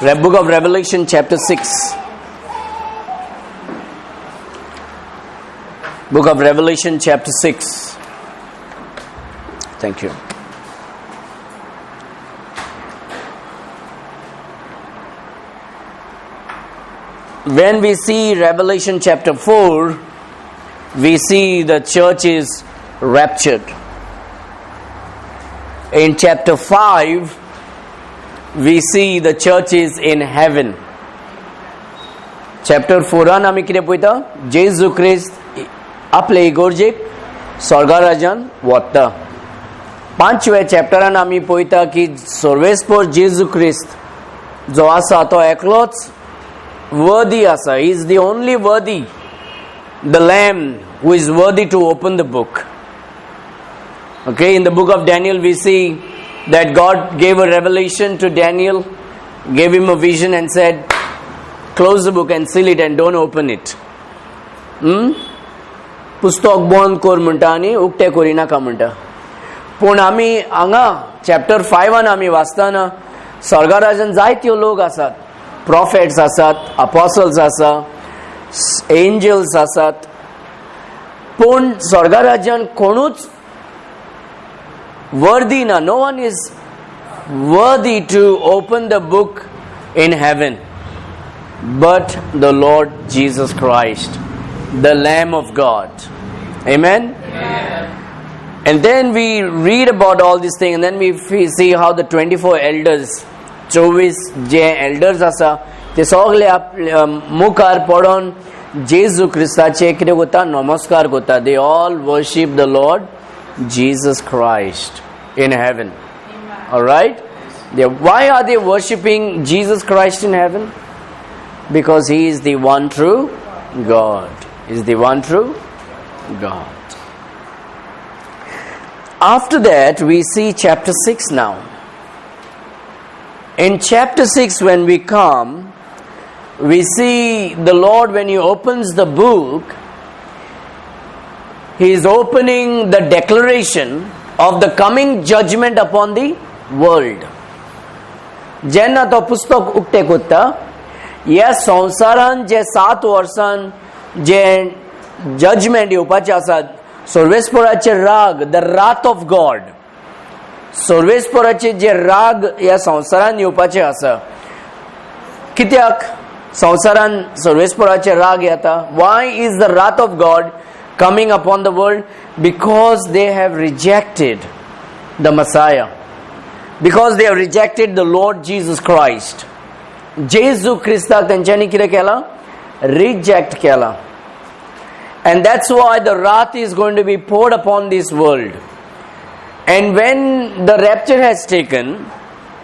Book of Revelation chapter 6. Book of Revelation chapter 6. Thank you. When we see Revelation chapter 4, we see the church is raptured. In chapter 5, we see the church is in heaven. Chapter 4 आमी कितें पळयता, जेजू क्रिस्त आपले इगोर्जेक स्वर्गराजान वता. पांचव्या चॅप्टरान आमी पळयता की सर्वेस्पोर जेजू क्रिस्त जो आसा तो एकलोच worthy आसा. He is the only worthy, the Lamb who is worthy to open the book. Okay, in the book of Daniel we see that God gave a revelation to Daniel, gave him a vision and said, close the book and seal it and don't open it. पुस्तक बंद कर म्हणटा आनी उक्तें करिनाका म्हणटा. पूण आमी हांगा चॅप्टर 5 आमी वाचतना स्वर्गराजान जायत्यो लोक आसात, प्रॉफेट्स आसात, अपोसल्स आसा, एंजल्स आसात, पूण स्वर्गराज्यान कोणूच वर्दी ना. No one is worthy to open the book in heaven but the Lord Jesus Christ, the Lamb of God. Amen? Amen. And then we read about all these things, and then we see how the 24 elders, 24 J elders आसा ते सगळे आपले मुखार पडोन जेजू क्रिस्ताचे कितें करता, नमस्कार करता. They all worship the Lord Jesus Christ in heaven. Alright? Why are they worshipping Jesus Christ in heaven? Because he is the one true God. He is the one true God. After that, we see chapter 6 now. In chapter 6, when we come, we see the Lord, when he opens the book, he is opening the declaration of the coming judgment upon the world. जेन्ना तो पुस्तक उक्ते करता, ह्या संवसारान जे 7 वर्सान जे judgement येवपाचे आसात, सर्वेस्पराचे राग, the wrath of God, सर्वेस्पराचे जे राग ह्या संवसारान येवपाचे आसा. कित्याक संवसारान सर्वेस्पराचे राग येता? Why is the wrath of God coming upon the world? Because they have rejected the Messiah, because they have rejected the Lord Jesus Christ. जेजू क्रिस्ताक तेंच्यांनी कितें केलां? रिजेक्ट केलां. And that's why the wrath is going to be poured upon this world. And when the rapture has taken,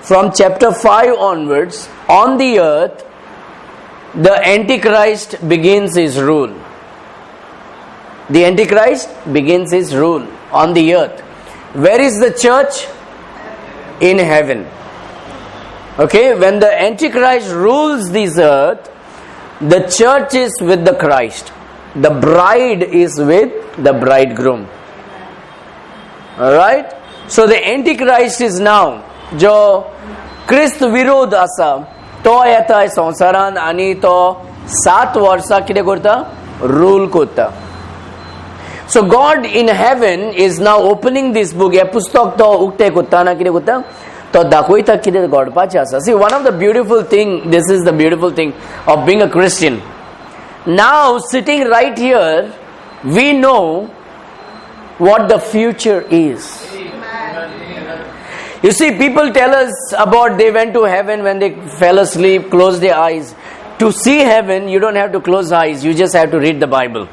from chapter 5 onwards, on the earth, the Antichrist begins his rule. The Antichrist begins his rule on the earth. Where is the church? In heaven. Okay, when the Antichrist rules this earth, the church is with the Christ. The bride is with the bridegroom. Alright? So the Antichrist is now, जो क्रिस्त विरोध आसा तो येता संवसारान आनी तो 7 वर्सां कितें करता? रूल करता. So God in heaven is now opening this book. हें पुस्तक तो उक्तें करतना कितें करता? तो दाखयता कितें घडपाचें आसा. See, one of the beautiful thing, this is the beautiful thing of being a Christian. Now, sitting right here, we know what the future is. You see, people tell us about they went to heaven when they fell asleep, closed their eyes. To see heaven, you don't have to close eyes, you just have to read the Bible.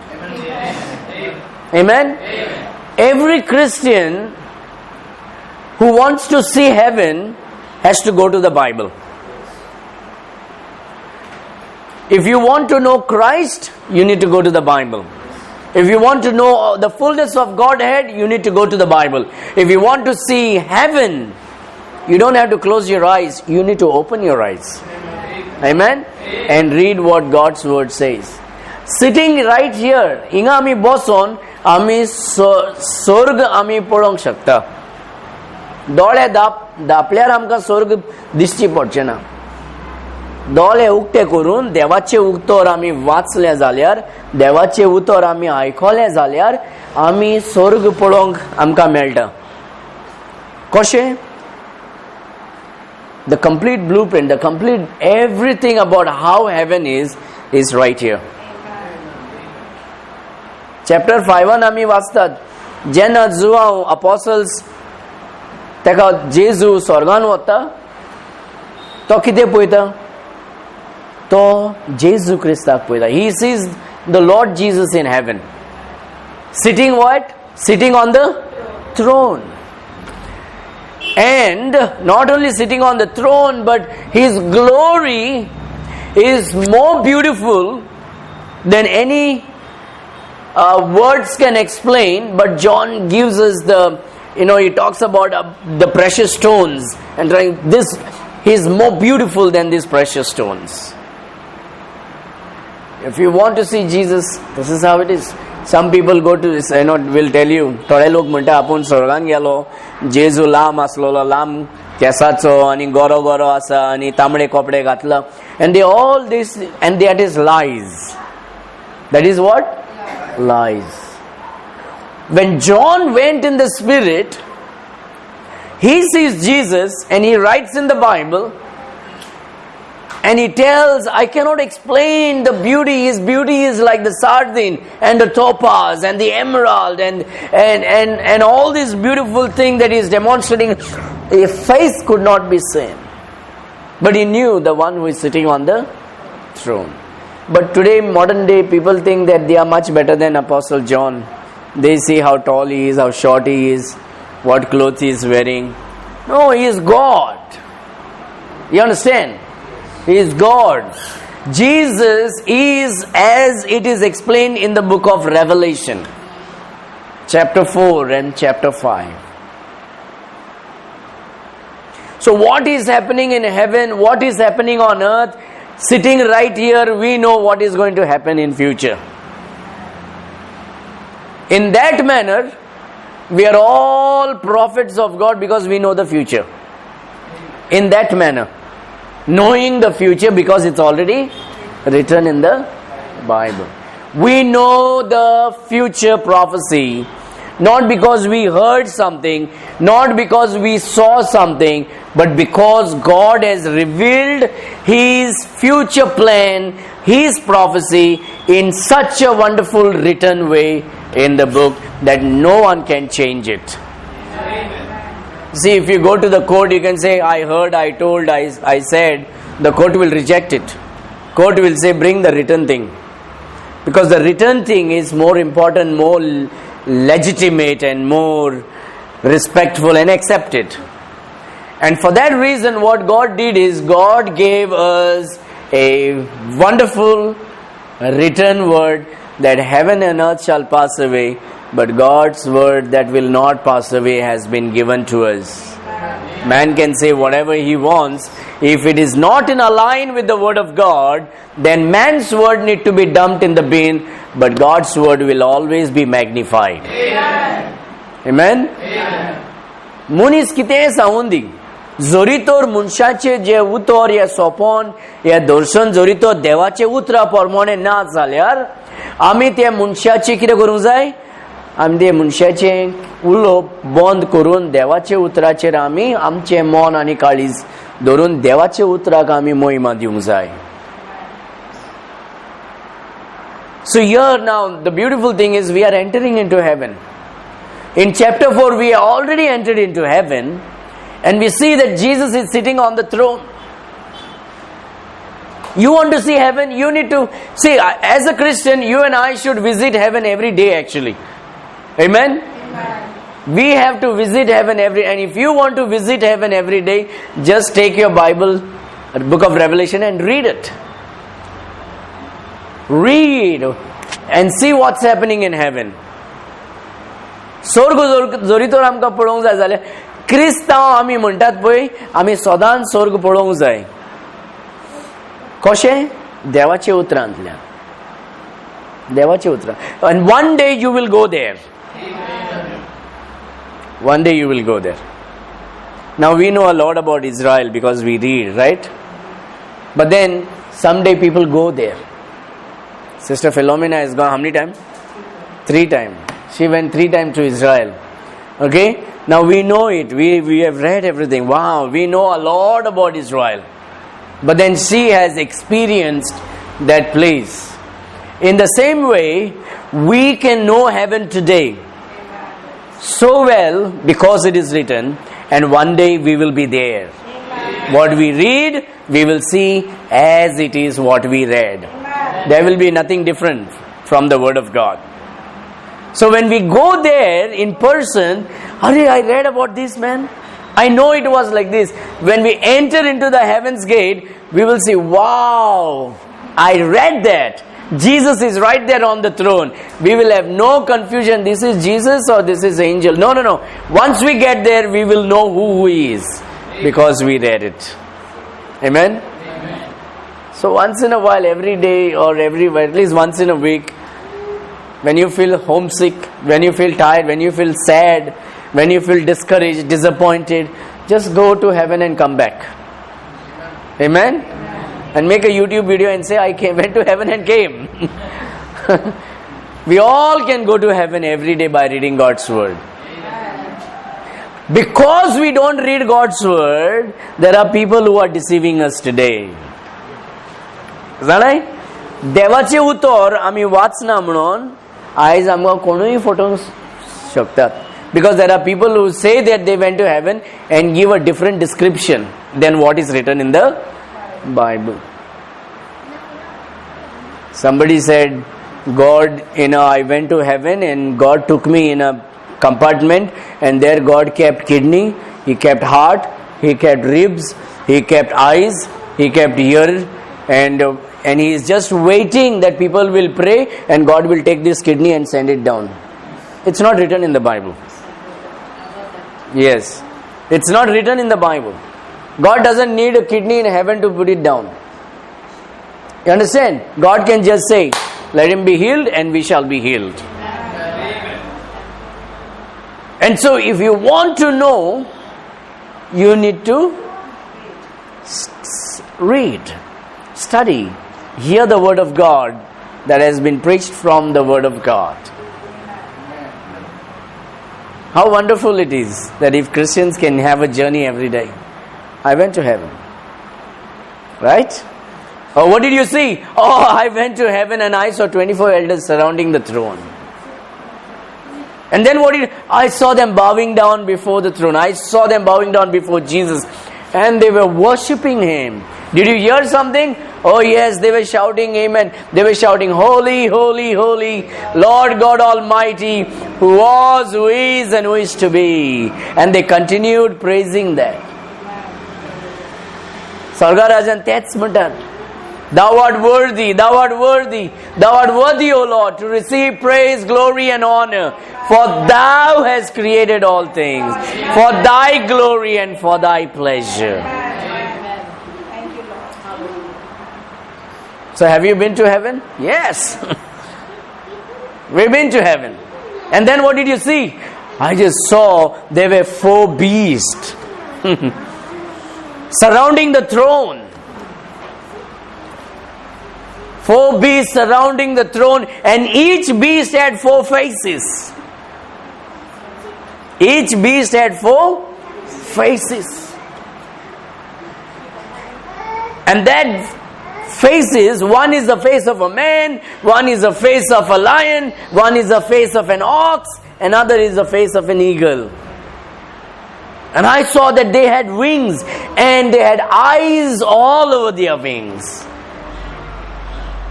Amen? Amen. Every Christian who wants to see heaven has to go to the Bible. If you want to know Christ, you need to go to the Bible. If you want to know the fullness of Godhead, you need to go to the Bible. If you want to see heaven, you don't have to close your eyes, you need to open your eyes. Amen? And read what God's word says. Sitting right here, हिंगा आमी बसोन आमी स्वर्ग आमी पळोवंक शकता. दोळे दापल्यार आमकां स्वर्ग दिसची पडचे ना. दोळे उक्ते करून देवाचें उतर आमी वाचलें जाल्यार, देवाचें उतर आमी आयकलें जाल्यार आमी स्वर्ग पळोवंक आमकां मेळटा. कशें? The complete blueprint, the complete everything about how heaven is right here. Chapter 5 आमी वाचतात, जेन्ना जुआंव अपोसल्स ताका जेजू स्वर्गान वता, तो कितें पळयता? तो जेजू क्रिस्ताक पळयता. He sees the Lord Jesus in heaven sitting, what? Sitting on the throne. And not only sitting on the throne, but his glory is more beautiful than any words can explain. But John gives us the, he talks about the precious stones and trying this, he is more beautiful than these precious stones. If you want to see Jesus, this is how it is. Some people go to this, will tell you, थोडे लोक म्हणटा आपूण स्वर्गान गेलो, जेजू लांब आसलेलो, लांब केसाचो आनी गोरो गोरो आसा आनी तांबडे कपडे घातला, and they all this, and that is lies. That is what? Lies. When John went in the Spirit, he sees Jesus and he writes in the Bible and he tells, "I cannot explain the beauty. His beauty is like the sardine and the topaz and the emerald and all this beautiful thing that he is demonstrating. A face could not be seen. But he knew the one who is sitting on the throne. But today, modern day, people think that they are much better than Apostle John. They see how tall he is, how short he is, what clothes he is wearing. No, he is God. You understand? He is God. Jesus is as it is explained in the book of Revelation, chapter 4 and chapter 5. So, what is happening in heaven, what is happening on earth, sitting right here, we know what is going to happen in future. In that manner, we are all prophets of God because we know the future. In that manner, knowing the future because it's already written in the Bible. We know the future prophecy not because we heard something, not because we saw something, but because God has revealed His future plan, His prophecy in such a wonderful written way in the book that no one can change it. See, if you go to the court, you can say, "I heard, I told, I said." The court will reject it. Court will say, "Bring the written thing." Because the written thing is more important, more legitimate, and more respectful and accepted. And for that reason, what God did is God gave us a wonderful written word that heaven and earth shall pass away, but God's word that will not pass away has been given to us. Man can say whatever he wants. If it is not in line with the word of God, then man's word need to be dumped in the bin, but God's word will always be magnified. Amen? मनीस कितेंय सांगून दी, जरी तर मनशाचे जे उतर हे सोपोन हे दर्शन जरी तर देवाचे उतरा प्रमाणे ना जाल्यार आमी त्या मनशाचे कितें करूंक जाय? आमी ते मनशाचें उलोवप बंद करून देवाच्या उतराचेर आमी आमचें मन आनी काळीज धरून देवाच्या उतराक आमी मोहिमा दिवंक जाय. So here now, the beautiful thing is we are entering into heaven. In chapter 4, we are already entered into heaven and we see that Jesus is sitting on the throne. You want to see heaven? You need to see, as a Christian, you and I should visit heaven every day actually. Amen? Amen. We have to visit heaven every, and if you want to visit heaven every day, just take your Bible, book of Revelation, and read it. Read and see what's happening in heaven. स्वर्ग जरी तर आमकां पळोवंक जाय जाल्यार क्रिस्तांव आमी म्हणटात पळय, आमी सदांच स्वर्ग पळोवंक जाय. कशें? देवाच्या उतरांतल्यान, देवाच्या उतरां. And one day you will go there. One day you will go there. Now we know a lot about Israel because we read, right? But then someday people go there. Sister Philomena has gone how many times? 3 times. She went 3 times to Israel. Okay? Now we know it. We have read everything. Wow, we know a lot about Israel. But then she has experienced that place. In the same way, we can know heaven today so well because it is written, and one day we will be there. Amen. What we read, we will see as it is what we read. Amen. There will be nothing different from the Word of God. So when we go there in person, Arey, I read about this, man. I know it was like this. When we enter into the heaven's gate, we will see, wow, I read that. Jesus is right there on the throne. We will have no confusion. This is Jesus or this is angel. No, no, no. Once we get there, we will know who he is because we read it. Amen? Amen. So once in a while, every day or every, at least once in a week, when you feel homesick, when you feel tired, when you feel sad, when you feel discouraged, disappointed, just go to heaven and come back. Amen? And make a YouTube video and say, I went to heaven and came. We all can go to heaven every day by reading God's Word. Because we don't read God's Word, there are people who are deceiving us today. जाणाय, देवाचें उतर आमी वाचना म्हणून आयज आमकां कोणूय फटोवंक शकतात. Because there are people who say that they went to heaven and give a different description than what is written in the Bible. Somebody said, God, I went to heaven and God took me in a compartment, and there God kept kidney, He kept heart, He kept ribs, He kept eyes, He kept ear, and He is just waiting that people will pray and God will take this kidney and send it down. It's not written in the Bible. Yes, it's not written in the Bible. God doesn't need a kidney in heaven to put it down. You understand? God can just say, let him be healed and we shall be healed. Amen. And so if you want to know, you need to read, study, hear the Word of God that has been preached from the Word of God. How wonderful it is that if Christians can have a journey every day. I went to heaven. Right? Oh, what did you see? Oh, I went to heaven and I saw 24 elders surrounding the throne. And then what did I saw them bowing down before the throne. I saw them bowing down before Jesus. And they were worshipping Him. Did you hear something? Oh yes, they were shouting amen. They were shouting, holy, holy, holy, Lord God Almighty, who was, who is, and who is to be. And they continued praising that. स्वर्गराजान तेच म्हणटात, Thou art worthy, thou art worthy, thou art worthy, O Lord, to receive praise, glory and honor. For thou hast created all things, for thy glory and for thy pleasure. Thank you, Lord. So have you been to heaven? Yes. We've been to heaven. And then what did you see? I just saw there were 4 beasts surrounding the throne. 4 beasts surrounding the throne, and each beast had 4 faces. Each beast had 4 faces. And that faces, one is the face of a man, one is the face of a lion, one is the face of an ox, another is the face of an eagle. And I saw that they had wings and they had eyes all over their wings.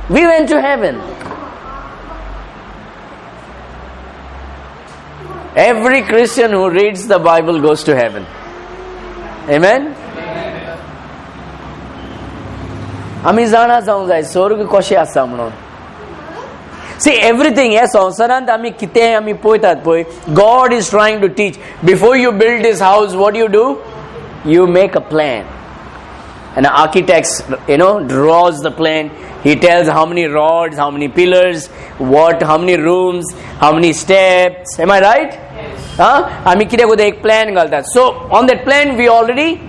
We went to heaven. Every Christian who reads the Bible goes to heaven. Amen? आमी जाणा जावंक जाय स्वर्ग कशें आसा म्हणून. See, everything ह्या संवसारांत आमी कितें आमी पळयतात पळय, God is trying to teach. Before you build this house, what you do? You make a plan. An architect, draws the plan. He tells how many rods, how many pillars, what, how many rooms, how many steps. Am I right? Yes. Huh? आमी कितें करता, एक plan घालतात. So on that plan we already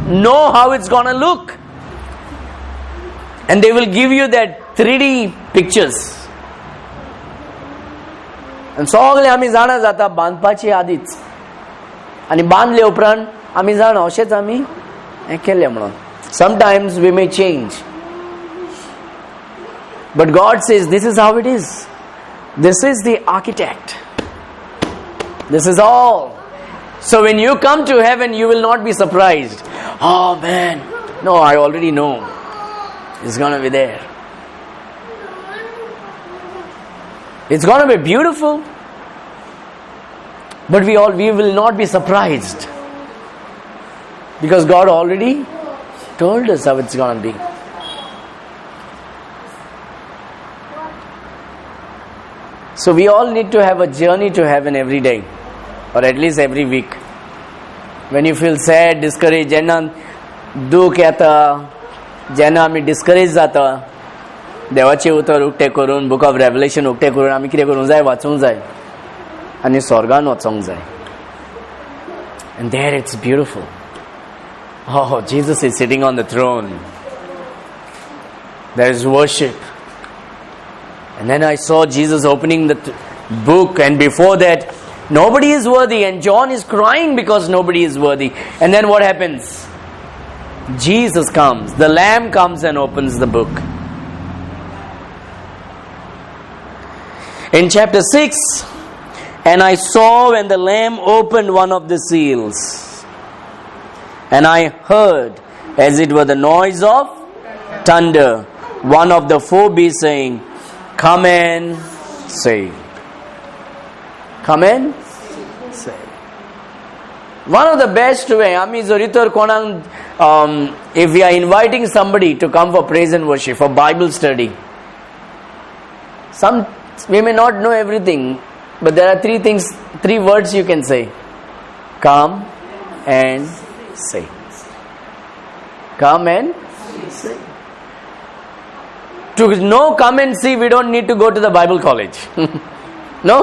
know how it's gonna look. And they will give you that 3D pictures. आनी सगळे आमी जाणा जाता बांदपाची आदीच, आनी बांदले उपरांत आमी जाणा अशेंच आमी हें केलें म्हणून. Sometimes we may change, but God says this is how it is. This is the architect. This is all. So when you come to heaven, you will not be surprised. "Oh man, no, I already know it's gonna be there. It's gonna be beautiful." But we will not be surprised. Because God already told us how it's gonna be. So we all need to have a journey to heaven every day, or at least every week. When you feel sad, discouraged, जेन्ना दुख येता, जेन्ना आमी discourage जाता, देवाचें उतर उक्तें करून, बुक ऑफ रेवलेशन उक्तें करून आमी कितें करूंक जाय? वाचूंक जाय आनी स्वर्गान वचोंक जाय. And there it's beautiful. Oh, Jesus is sitting on the throne. There is worship. And then I saw Jesus opening the book, and before that, nobody is worthy, and John is crying because nobody is worthy. And then what happens? Jesus comes, the Lamb comes and opens the book. In chapter 6, and I saw when the Lamb opened one of the seals, and I heard, as it were the noise of thunder, one of the four beasts saying, "Come and see." Come and see. One of the best way, आमी जरी तर कोणाक, if we are inviting somebody to come for praise and worship, for Bible study, some we may not know everything, but there are three things, three words you can say. Come and see. Come and see. To know come and see, we don't need to go to the Bible college. No?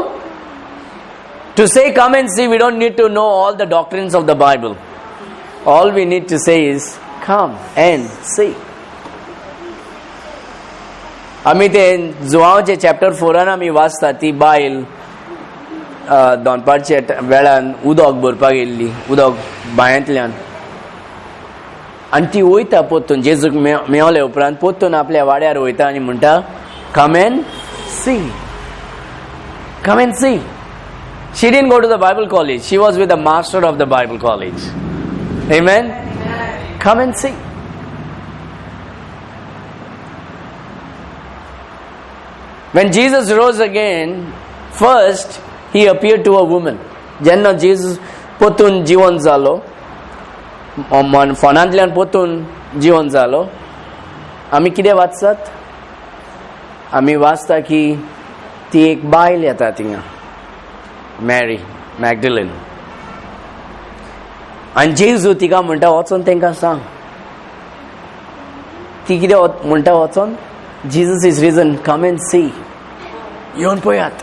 To say come and see, we don't need to know all the doctrines of the Bible. All we need to say is come and see. आमी ते जुवांवचे chapter फोरान आमी वाचता, ती बायल दनपारच्या वेळान उदक भरपाक येयल्ली, उदक बांयंतल्यान, आनी ती वयता परतून जेजूक मेवले उपरांत परतून आपल्या वाड्यार वयता आनी म्हणटा, "Come and see, come and see." She didn't go to the Bible college. She was with the master of the Bible college. Amen? Amen. Come and see. When Jesus rose again, first he appeared to a woman. जेन्ना जेजू परतून जिवन जालो, फोनांतल्यान परतून जिवन जालो, आमी कितें वाचतात? आमी वाचता की ती एक बायल येता थिंगा, मॅरी मॅगडलिन, आनी जेजू तिका म्हणटा, वचोन तांकां सांग. ती कितें म्हणटा? वचोन, Jesus is risen, come and see, येवन पळयात.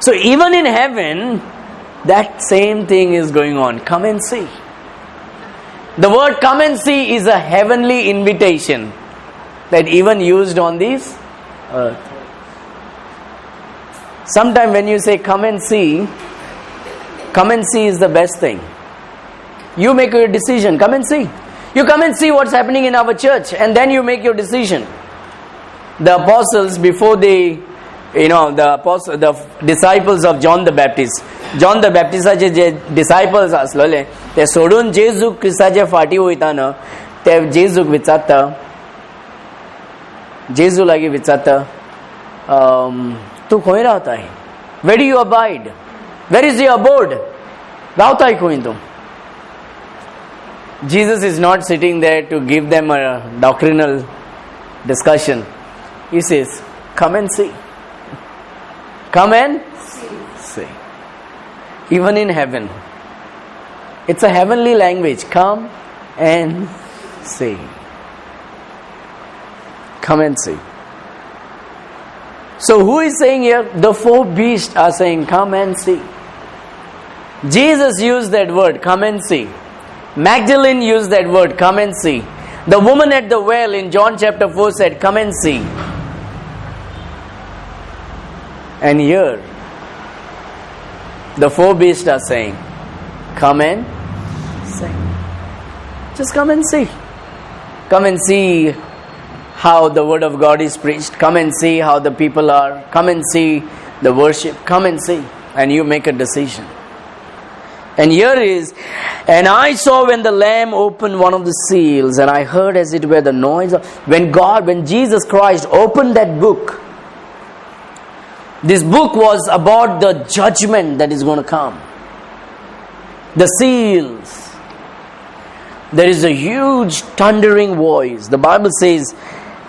So even in heaven that same thing is going on. Come and see. The word "come and see" is a heavenly invitation that even used on this earth. Sometime when you say "come and see," come and see is the best thing. You make your decision, come and see. You come and see what's happening in our church, and then you make your decision. The apostles, before they, you know, the apostle, the disciples of John the Baptist, John the Baptistaचे J disciples आसलेले ते सोडून जेजू क्रिस्ताचे फाटी वयताना ते जेजूक विचारता, जेजू लागीं विचारता, तूं खंय रावताय? Where do you abide? Where is your abode? रावताय खंय तूं? Jesus is not sitting there to give them a doctrinal discussion. He says, "Come and see. Come and see." Even in heaven, it's a heavenly language. Come and see. Come and see. So, who is saying here? The four beasts are saying, "Come and see." Jesus used that word, "come and see." Magdalene used that word, "come and see." The woman at the well in John chapter 4 said, "Come and see." And here, the four beasts are saying, "Come and see." Just come and see. Come and see how the word of God is preached. Come and see how the people are. Come and see the worship. Come and see. And you make a decision. And here is, "And I saw when the Lamb opened one of the seals, and I heard as it were the noise of," when Jesus Christ opened that book, this book was about the judgment that is going to come. The seals. There is a huge thundering voice. The Bible says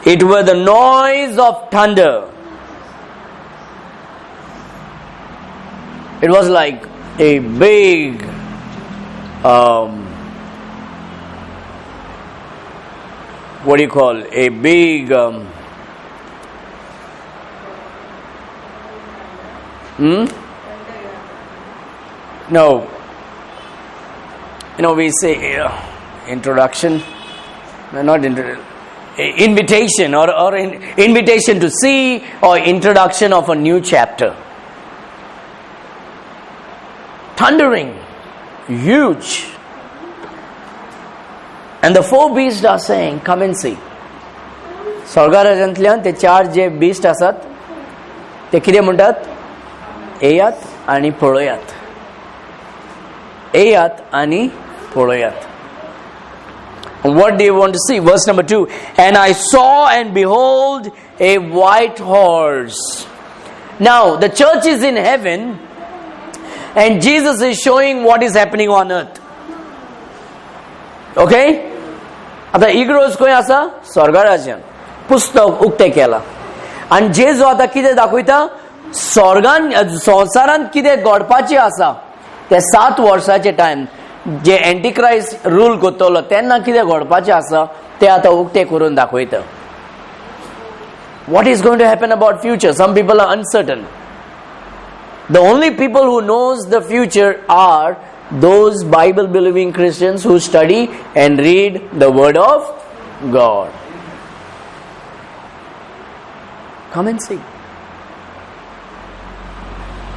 it were the noise of thunder. It was like a big what do you call a big No, we say introduction, no, not invitation or invitation to see or introduction of a new chapter. Thundering, huge. And the four beasts are saying, "Come and see." स्वर्गाराजांतल्यान ते चार जे beast आसात ते कितें म्हणटात? येयात आनी पळयात, येयात आनी पळयात. What do you want to see? Verse number 2. "And I saw, and behold, a white horse." Now, the church is in heaven, and Jesus is showing what is happening on earth. Okay? आता इग्रोज खंय आसा? स्वर्गराज्यान. पुस्तक उक्तें केलां आनी जेजू आतां कितें दाखयता? स्वर्गान संवसारांत कितें घडपाचें आसा ते 7 वर्साचे टायम जे एंटीक्रायस्ट रूल करतलो तेन्ना कितें घडपाचें आसा ते आतां उक्तें करून दाखयता. What is going to happen about future? Some people are uncertain. The only people who knows the future are those Bible believing Christians who study and read the word of God. Come and see.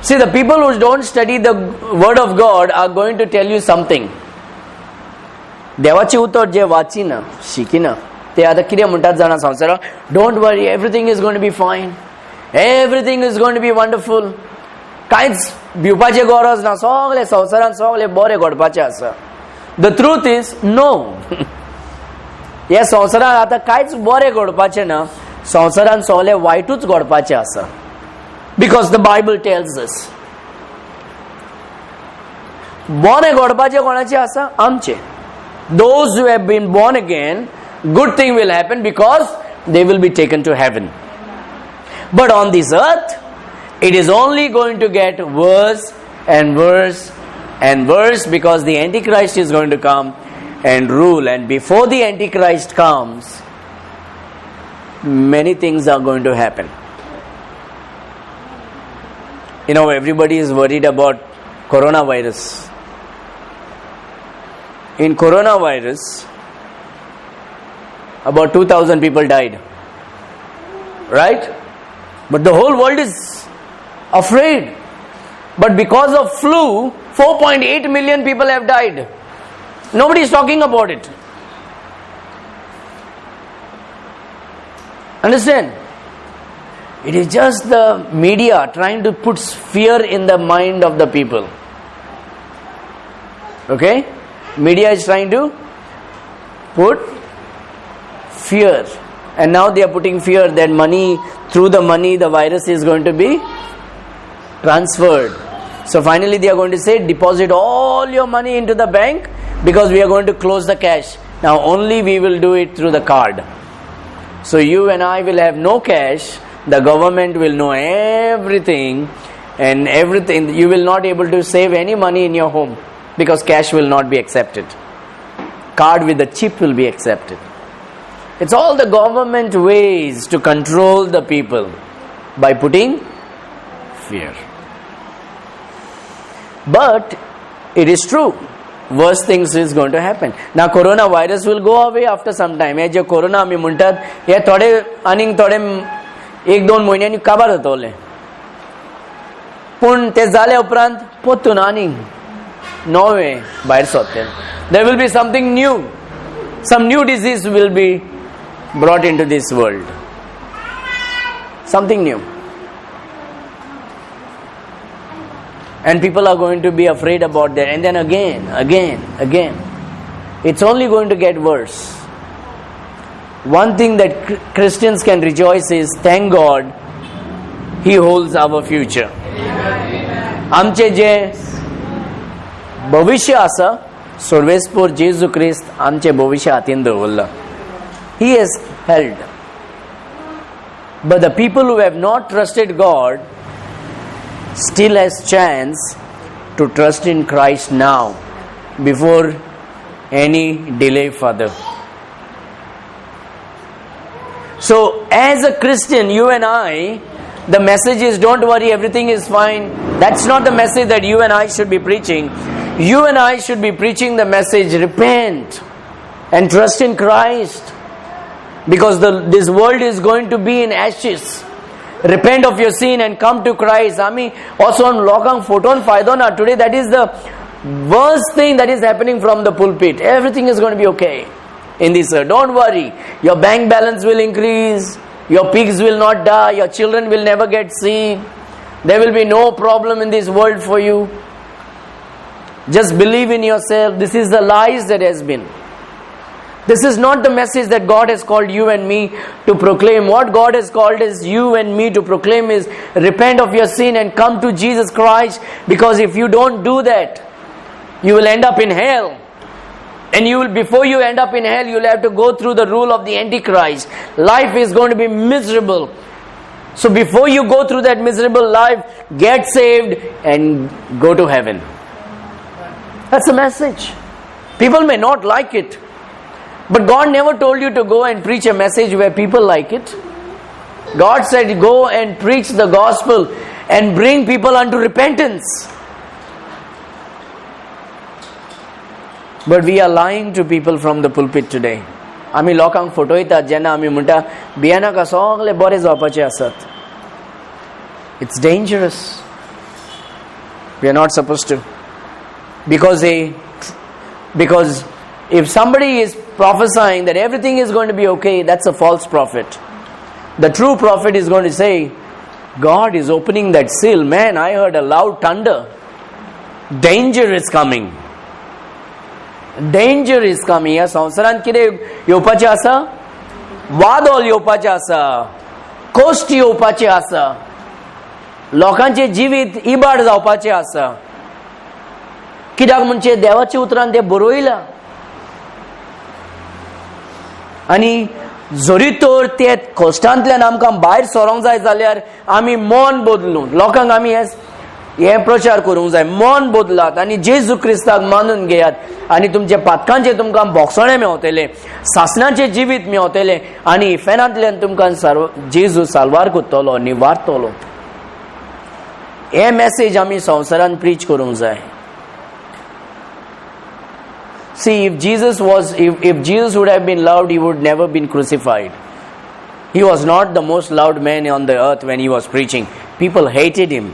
See, the people who don't study the word of God are going to tell you something. देवाचें उतर जे वाचिना शिकिना ते आतां कितें म्हणटात जाणा संवसाराक? Don't worry, everything is going to be fine, everything is going to be wonderful, कांयच भिवपाचें गरज ना, सगळें संवसारांत सगळें बरें घडपाचें आसा. The truth is no. ह्या संवसारांत आतां कांयच बरें घडपाचें ना, संवसारांत सगळें वायटूच घडपाचें आसा, because the Bible tells us. बरें घडपाचें कोणाचें आसा? आमचें. Those who have been born again, good thing will happen because they will be taken to heaven. But on this earth, it is only going to get worse and worse and worse, because the Antichrist is going to come and rule. And before the Antichrist comes, many things are going to happen. You know, everybody is worried about coronavirus. In coronavirus, about 2,000 people died. Right? But the whole world is afraid. But because of flu, 4.8 million people have died. Nobody is talking about it. Understand? It is just the media trying to put fear in the mind of the people. Okay? Media is trying to put fear. And now they are putting fear that money, through the money, the virus is going to be transferred. So finally they are going to say, deposit all your money into the bank because we are going to close the cash. Now only we will do it through the card. So you and I will have no cash. The government will know everything and everything. You will not be able to save any money in your home because cash will not be accepted. Card with the chip will be accepted. It's all the government ways to control the people by putting fear. But it is true. Worse things is going to happen. Now corona virus will go away after some time. हे जे corona आमी म्हणटात हे थोडे आनीक थोडे एक दोन म्हयन्यांनी काबार जातले, पूण ते जाल्या उपरांत परतून आनीक नवें भायर सरतलें. There will be something new, some new disease will be brought into this world, something new, and people are going to be afraid about that. And then again, again, again, it's only going to get worse. One thing that Christians can rejoice is, thank God, He holds our future. आमचे जे भविश्य आसा, सर्वेस्पोर जेजू क्रिस्त आमचे भविश्य हातीन दवरला. He has held. But the people who have not trusted God still has chance to trust in Christ now, before any delay further. So as a Christian, you and I, the message is, don't worry, everything is fine. That's not the message that you and I should be preaching. You and I should be preaching the message, repent and trust in Christ, because this world is going to be in ashes. Repent of your sin and come to Christ. आमी वचोन लोकांक फटोवन फायदो ना. Today that is the worst thing that is happening from the pulpit. Everything is going to be okay in this earth. Don't worry. Your bank balance will increase. Your pigs will not die. Your children will never get sick. There will be no problem in this world for you. Just believe in yourself. This is the lies that has been. This is not the message that God has called you and me to proclaim. What God has called is you and me to proclaim is, repent of your sin and come to Jesus Christ. Because if you don't do that, you will end up in hell. And before you end up in hell, you will have to go through the rule of the Antichrist. Life is going to be miserable. So before you go through that miserable life, get saved and go to heaven. That's the message. People may not like it, but God never told you to go and preach a message where people like it. God said, go and preach the gospel and bring people unto repentance. But we are lying to people from the pulpit today. आमी लोकांक फटयतात जेन्ना आमी म्हणटा भियेनाका, सगळे बरे जावपाचे आसात. It's dangerous. We are not supposed to. Because if somebody is prophesying that everything is going to be okay, that's a false prophet. The true prophet is going to say, God is opening that seal. Man, I heard a loud thunder. Danger is coming. Danger is coming. ह्या संवसारांत कितें येवपाचें आसा? वादळ येवपाचें आसा, cost येवपाचें आसा, लोकांचें जिवीत इबाड जावपाचें आसा. कित्याक म्हणजे देवाच्या उतरान तें बरयलां. आनी जरी तर ते कश्टांतल्यान आमकां भायर सरोंक जाय जाल्यार आमी मन बदलून लोकांक आमी हे प्रचार करूंक जाय. मन बदलात आनी जेजू क्रिस्ताक मानून घेयात आनी तुमच्या पातकांचे तुमकां भोगसणें मेवतलें, सासणाचें जिवीत मेवतलें आनी इफेनांतल्यान तुमकां जेजू साल्वार करतलो, निवारतलो. हे मॅसेज आमी संवसारान प्रीच करूंक जाय. See, if Jesus was, if Jesus would have been loved, he would never been crucified. He was not the most loved man on the earth when he was preaching. People hated him.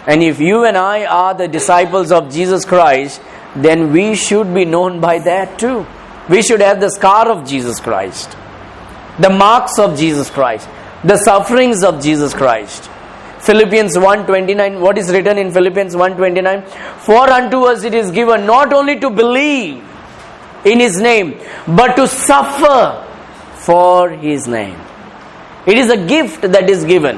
And if you and I are the disciples of Jesus Christ, then we should be known by that too. We should have the scar of Jesus Christ, the marks of Jesus Christ, the sufferings of Jesus Christ. Philippians 1:29, what is written in Philippians 1:29? For unto us it is given not only to believe in His name, but to suffer for His name. It is a gift that is given.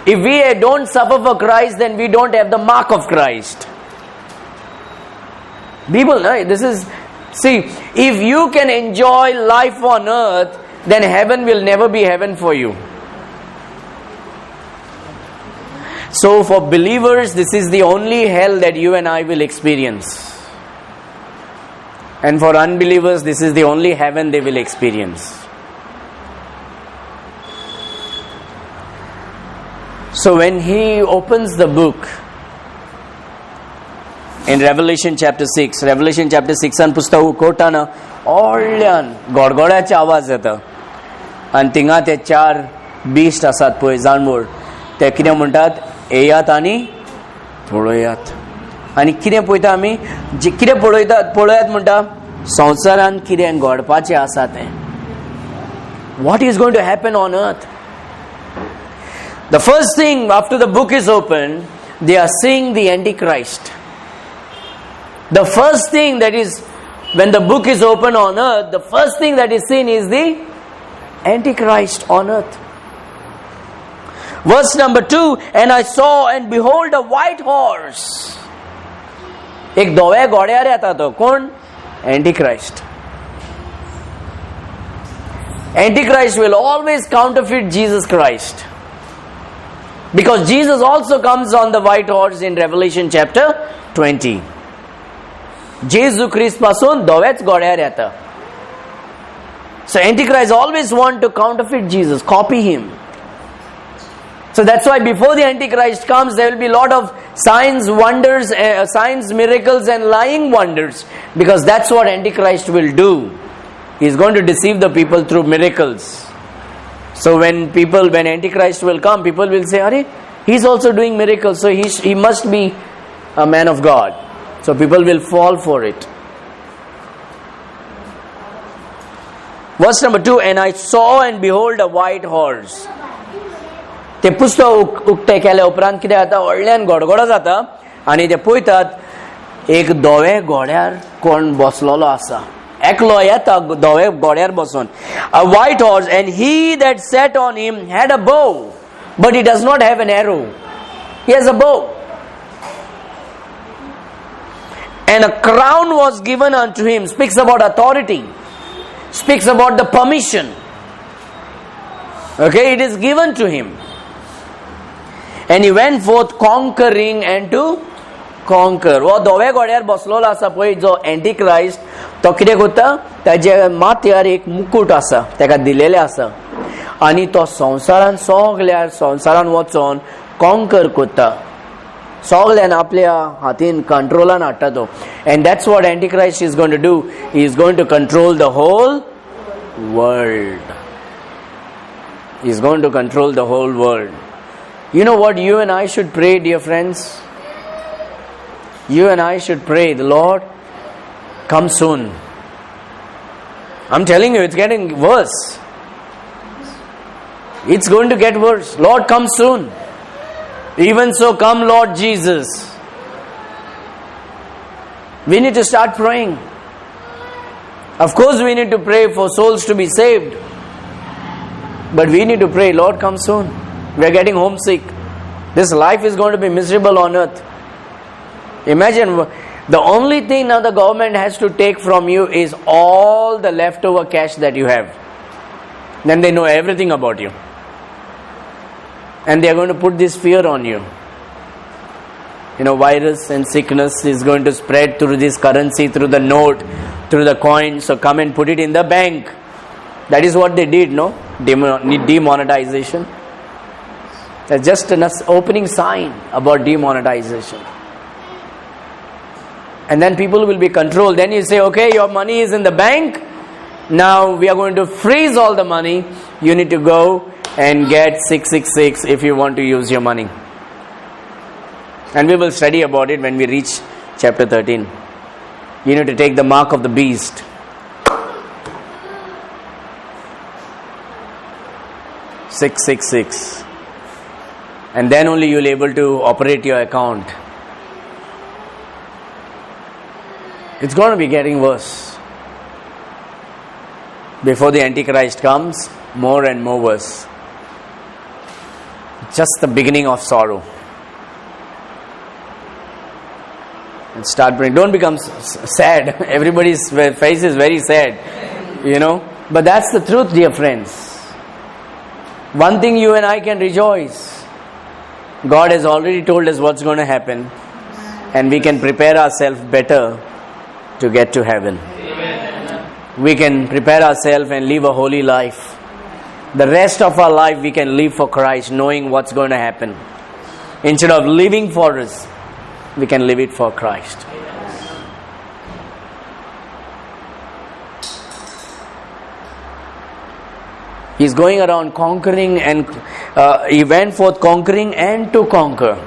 If we don't suffer for Christ, then we don't have the mark of Christ. People, this is, see, if you can enjoy life on earth, then heaven will never be heaven for you. So for believers, this is the only hell that you and I will experience. And for unbelievers, this is the only heaven they will experience. So when he opens the book, In Revelation chapter 6, Revelation chapter सिक्सान पुस्तक उकोटाना व्हडल्यान गोडगोड्याचे आवाज येता आनी थिंगा ते चार बिस्ट आसात पळय, जानवर, ते कितें म्हणटात? येयात आनी पळयात. आनी कितें पळयता आमी? जे कितें पळयतात, पळयात म्हणटा, संवसारान कितें घडपाचें आसा तें. What is going to happen on earth? The first thing after the book is open, they are seeing the Antichrist. The first thing that is, when the book is open on earth, the first thing that is seen is the Antichrist on earth. Verse number 2: And I saw, and behold, a white horse. एक धव्या घोड्यार येता तो. कोण? Antichrist. Antichrist will always counterfeit Jesus Christ, because Jesus also comes on the white horse in Revelation chapter 20. जेजू क्रिस्त पासून धव्याच घोड्यार येता. So Antichrist always want to counterfeit Jesus, copy him. So that's why before the Antichrist comes, there will be a lot of signs, wonders, signs, miracles, and lying wonders. Because that's what Antichrist will do. He is going to deceive the people through miracles. So when Antichrist will come, people will say, "Arey, he's also doing miracles, so he must be a man of God." So people will fall for it. Verse number 2: And I saw, and behold, a white horse. ते पुस्तक उक्तें केल्या उपरांत कितें जाता? व्हडल्यान गडगडो जाता आनी ते पळयतात, एक धवे घोड्यार कोण बसलेलो आसा. एकलो येता धवे घोड्यार बसून. A white horse, and he that sat on him had a bow, but he does not have an arrow. He has a bow. And a crown was given unto him. Speaks about authority, speaks about the permission. Okay, it is given to him. And he went forth conquering and to conquer. हो धव्या घोड्यार बसलेलो आसा पळय जो अँटीक्रायस्ट, तो कितें करता? ताच्या माथ्यार एक मुकूट आसा, ताका दिलेलें आसा आनी तो संवसारान, सगल्या संवसारान वचोन कॉन्कर करता. सगल्यान आपल्या हातीन कंट्रोलान हाडटा तो. And that's what Antichrist is going to do. He is going to control the whole world. Is going to control the whole world. You know what you and I should pray, dear friends? You and I should pray, the Lord, come soon. I'm telling you, it's getting worse. It's going to get worse. Lord, come soon. Even so, come, Lord Jesus. We need to start praying. Of course, we need to pray for souls to be saved. But we need to pray, Lord, come soon. We are getting homesick. This life is going to be miserable on earth. Imagine, the only thing now the government has to take from you is all the leftover cash that you have. Then they know everything about you. And they are going to put this fear on you. Virus and sickness is going to spread through this currency, through the note, through the coin. So come and put it in the bank. That is what they did, no? Demonetization. That's just an opening sign about demonetization. And then people will be controlled. Then you say, "Okay, your money is in the bank. Now we are going to freeze all the money. You need to go and get 666 if you want to use your money." And we will study about it when we reach chapter 13. You need to take the mark of the beast. 666. And then only you will be able to operate your account. It's going to be getting worse. Before the Antichrist comes, more and more worse. Just the beginning of sorrow. And start praying. Don't become sad. Everybody's face is very sad. But that's the truth, dear friends. One thing you and I can rejoice. God has already told us what's going to happen. And we can prepare ourselves better to get to heaven. Amen. We can prepare ourselves and live a holy life. The rest of our life we can live for Christ, knowing what's going to happen. Instead of living for us. we can live it for Christ. He is going around conquering, and he went forth conquering and to conquer.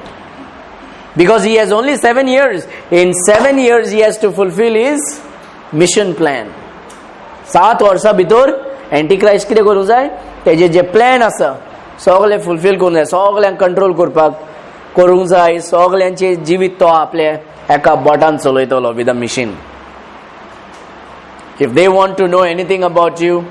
Because he has only 7 years. In 7 years he has to fulfill his mission plan. 7 वर्सां भितर अँटीक्रायस्ट कितें करूंक जाय, तेजे जे plan आसा सगळे fulfil करूंक जाय, सगळ्यांक कंट्रोल करपाक करूंक जाय, सगळ्यांचे जिवीत तो आपल्या एका बोटान चलयतलो with a machine. If they want to know anything about you,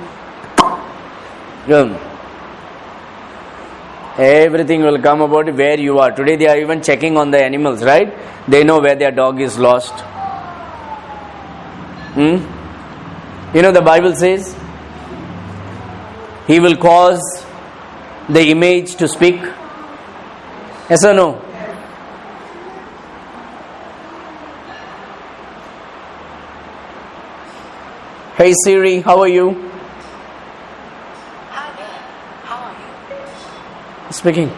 everything will come about where you are. Today they are even checking on the animals, right? They know where their dog is lost. You know, the Bible says he will cause the image to speak. Yes or no? Hey Siri, how are you? Hi there. How are you? Speaking.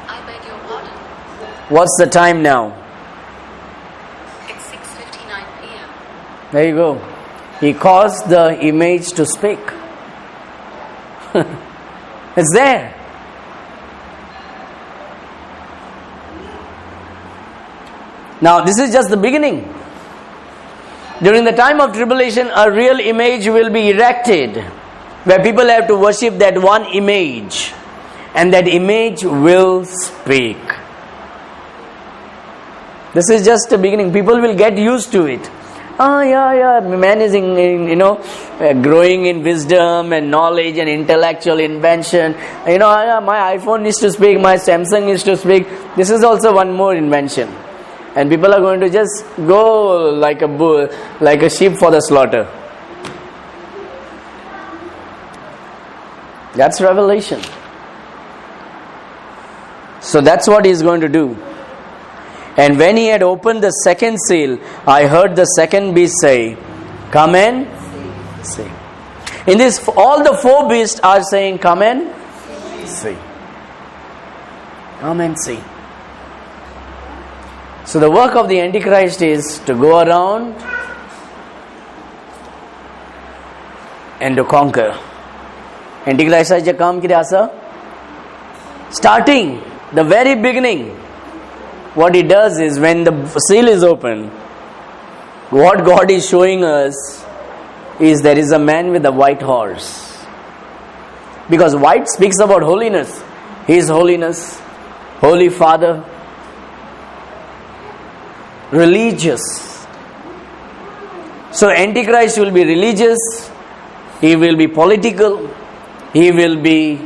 I beg your pardon. What's the time now? It's 6:59 p.m. There you go. He caused the image to speak. It's there. Now, this is just the beginning. During the time of tribulation, a real image will be erected where people have to worship that one image, and that image will speak. This is just the beginning. People will get used to it. Yeah, man is growing in wisdom and knowledge and intellectual invention. You know, my iPhone needs to speak, my Samsung needs to speak. This is also one more invention. And people are going to just go like a bull, like a sheep for the slaughter. That's revelation. So that's what he is going to do. And when he had opened the second seal, I heard the second beast say, "Come and see." In this, all the four beasts are saying, "Come and see. Come and see." So the work of the Antichrist is to go around and to conquer. Antichrist काम कितें आसा? Starting, the very beginning, what he does is, when the seal is open, what God is showing us is there is a man with a white horse. Because white speaks about holiness. His holiness, Holy Father, religious. So Antichrist will be religious, he will be political, he will be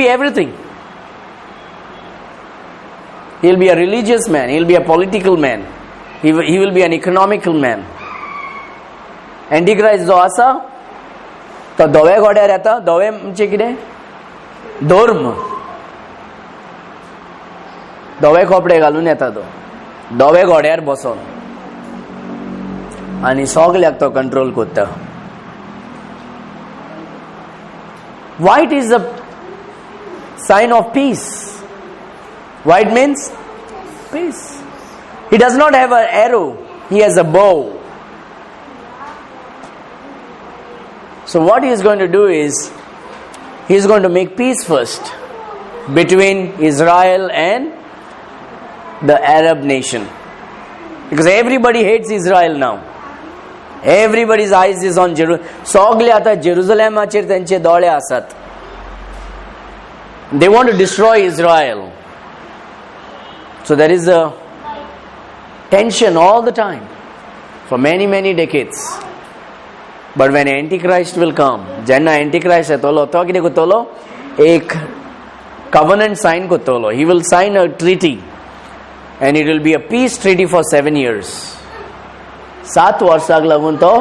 everything. He will be a religious man, he will be a political man, he will be an economical man. Antichrist जो आसा तो धवे घोड्यार येता. धवे म्हणजे कितें? धर्म. धवे कपडे घालून येता तो, धवे घोड्यार बसोन, आनी सगल्याक तो कंट्रोल करता. White is a sign of peace. White means peace. He does not have an arrow, he has a bow. So what he is going to do is, he is going to make peace first between Israel and the Arab nation. Because everybody hates Israel now. Everybody's eyes is on Jerusalem. सगळे आता जेरुसलेमाचेर त्यांचे दोळे आसात. They want to destroy Israel. So there is a tension all the time for many, many decades. But when Antichrist will come, जेन्ना Antichrist येतलो तो कितें करतलो? एक covenant sign करतलो. He will sign a treaty, and it will be a peace treaty for 7 years. 7 वर्साक लागून तो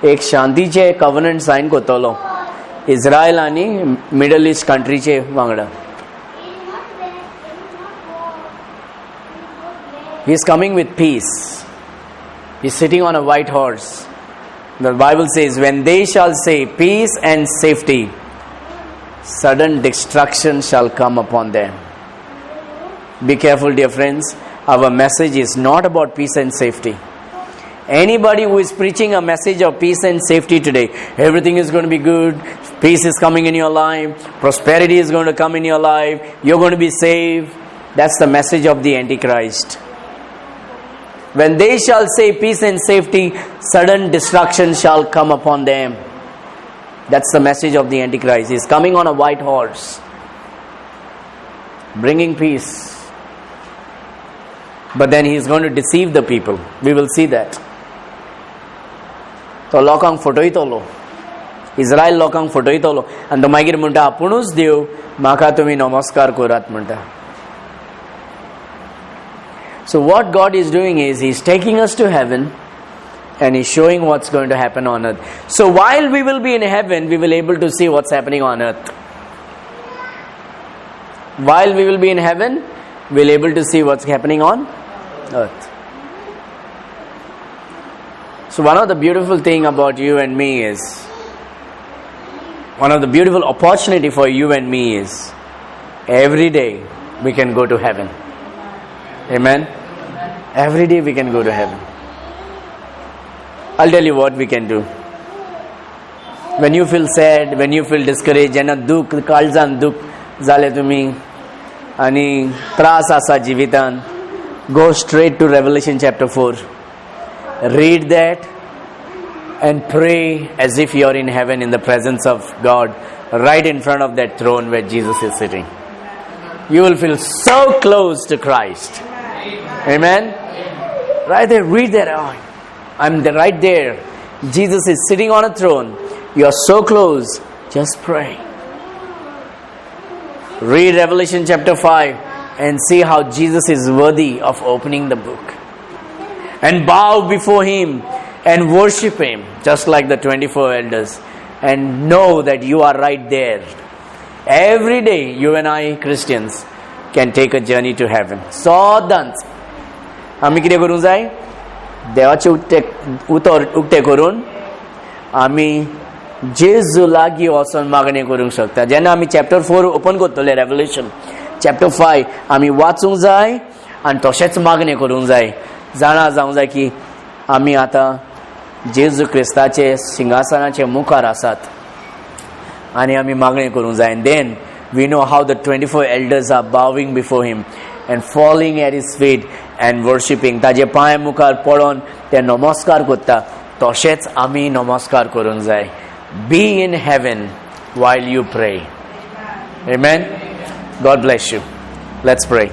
एक शांतीचे covenant sign करतलो इस्रायल आनी मिडल ईस्ट कंट्रीचे वांगडा. He is coming with peace. He is sitting on a white horse. The Bible says, when they shall say peace and safety, Sudden destruction shall come upon them. Be careful, dear friends. Our message is not about peace and safety. Anybody who is preaching a message of peace and safety today, everything is going to be good, peace is coming in your life, prosperity is going to come in your life, you're going to be safe. That's the message of the Antichrist. When they shall say peace and safety, sudden destruction shall come upon them. That's the message of the Antichrist. He's coming on a white horse, bringing peace. But then he is going to deceive the people. We will see that. तो लोकांक फटयतलो, इस्रायल लोकांक फटयतलो आनी तो मागीर म्हणटा, आपुणूच देव, म्हाका तुमी नमस्कार करात म्हणटा. So what God is doing is He's taking us to heaven and He's showing what's going to happen on earth. So while we will be in heaven, we will able to see what's happening on earth. While we will be in heaven, we'll able to see what's happening on earth. So one of the beautiful thing about you and me is, one of the beautiful opportunity for you and me is, every day we can go to heaven. Amen. Every day we can go to heaven. I'll tell you what we can do. When you feel sad, when you feel discouraged, जेन्ना दुःख काळजान दुःख जालें तुमी आनी त्रास आसा जिवितान, go straight to Revelation chapter 4. Read that and pray as if you are in heaven in the presence of God, right in front of that throne where Jesus is sitting. You will feel so close to Christ. Amen. Right there, read that. Oh, I'm right there. Jesus is sitting on a throne. You are so close. Just pray. Read Revelation chapter 5 and see how Jesus is worthy of opening the book. And bow before Him and worship Him, just like the 24 elders. And know that you are right there. Every day, you and I, Christians, can take a journey to heaven. सदांच आमी कितें करूंक जाय? देवाचें उक्ते उतर उक्तें करून आमी जेजू लागीं वचोन मागणें करूंक शकता. जेन्ना आमी चॅप्टर 4 ओपन करतले, रेवलेशन चॅप्टर 5 आमी वाचूंक जाय आनी तशेंच मागणें करूंक जाय. जाणा जावंक जाय की आमी आतां जेजू क्रिस्ताचे सिंगासनाचे मुखार आसात आनी आमी मागणें करूंक जाय. And then we know how the 24 elders are bowing before Him and falling at His feet and worshipping. ताजे पांय मुखार पडोन ते नमस्कार करता, तशेंच आमी नमस्कार करूंक जाय. Be in heaven while you pray. Amen. God bless you. Let's pray.